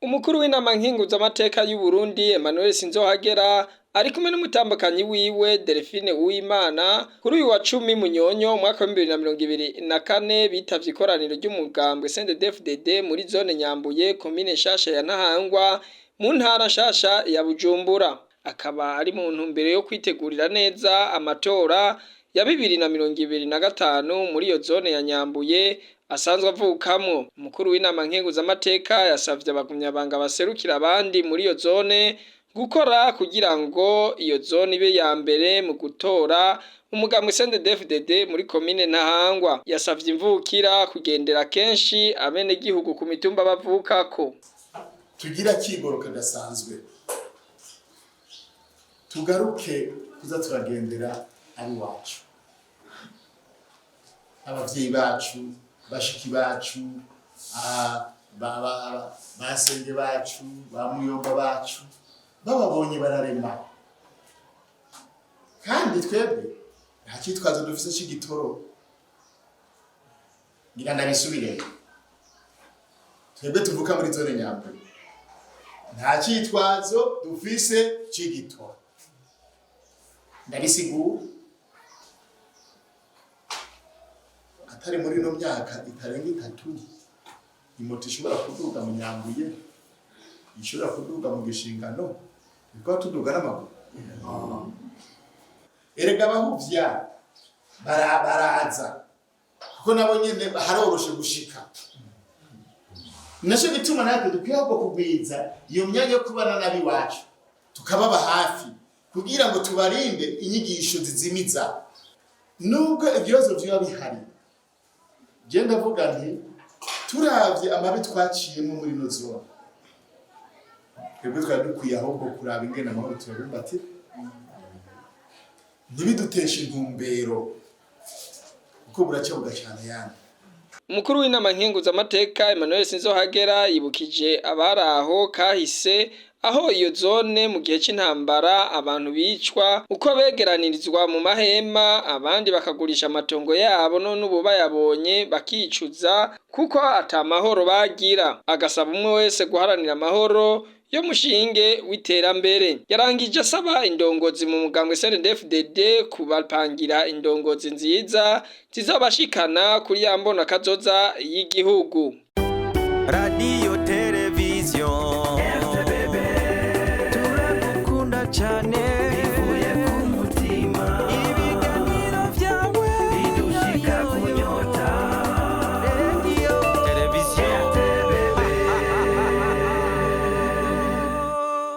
Umukuru w'inama nkenguzamateka y'u Burundi Emmanuel Sinzohagera ari kumwe n'umutambukanyi wiwe Delphine Uwimana kuri uyu wa 10 Munyonyo umwaka wa 2024 bitavye ikoraniro ry'umugambwe CNDD-FDD muri zone Nyambuye, komine nshasha ya Ntahangwa, mu ntara nshasha ya Bujumbura. Akaba ari mu ntumbero yo kwitegurira neza amatora ya 2025 muri iyo zone ya Nyambuye asanzwe avukamwo. Umukuru w'inama nkenguzamateka yasavye abagumyabanga baserukira abandi muri iyo zone gukora kugira ngo iyo zone ibe ya mbere mu gutora umugambwe CNDD-FDD muri komine Ntahangwa. Yasavye imvukira kugendera kenshi abenegihugu ku mitumba bavukako. Tugira akigoro kadasanzwe, tugaruke tuza turagendera abiwacu, abavyeyi bacu, bashiki bacu, basenge bacu, ba muyomba bacu. Bababonye bararema. Kandi twebwe nta cyitwazo dufise c'igitoro. Ngira ndabisubiremo: twebwe tuvuka muri zone Nyambuye nta cyitwazo dufise c'igitoro. Ndabisigura: atari muri ino myaka itarenga 3, imoto ishobora kuduga mu Nyambuye, ishobora kuduga mu Gishingano, bikaba tuduga n'amaguru. Erega abahuvya baraza, kuko nabo nyene haroroshe gushika. Naco gituma natwe dukwiye ahubwo kugwiza iyo myanya yo kubana n'abiwacu, tukababa hafi kugira ngo tubarinde inyigisho zizimiza. Nubwo ibibazo vyoba bihari, je ndavuga nti turavye amabi twaciyemo muri ino zone, twebwe twari dukwiye ahubwo kuraba ingene amahoro tuyabumbatira, ntibiduteshe intumbero, kuko buraca bugacana ayandi. Umukuru w'inama nkenguzamateka Emmanuel Sinzohagera yibukije abari aho kahise, aho iyo zone mu gihe c'intambara abantu bicwa uko begeranirizwa mu mahema, abandi bakagurisha amatongo yabo, none ubu bayabonye bakicuza kuko ata mahoro bagira. Agasaba umwe wese guharanira amahoro yo mushinge w'iterambere. Yarangije asaba indongozi mu mugambwe CNDD-FDD kubapangira indongozi nziza zizobashikana kuri ya mbona kazoza y'igihugu. Radiyo.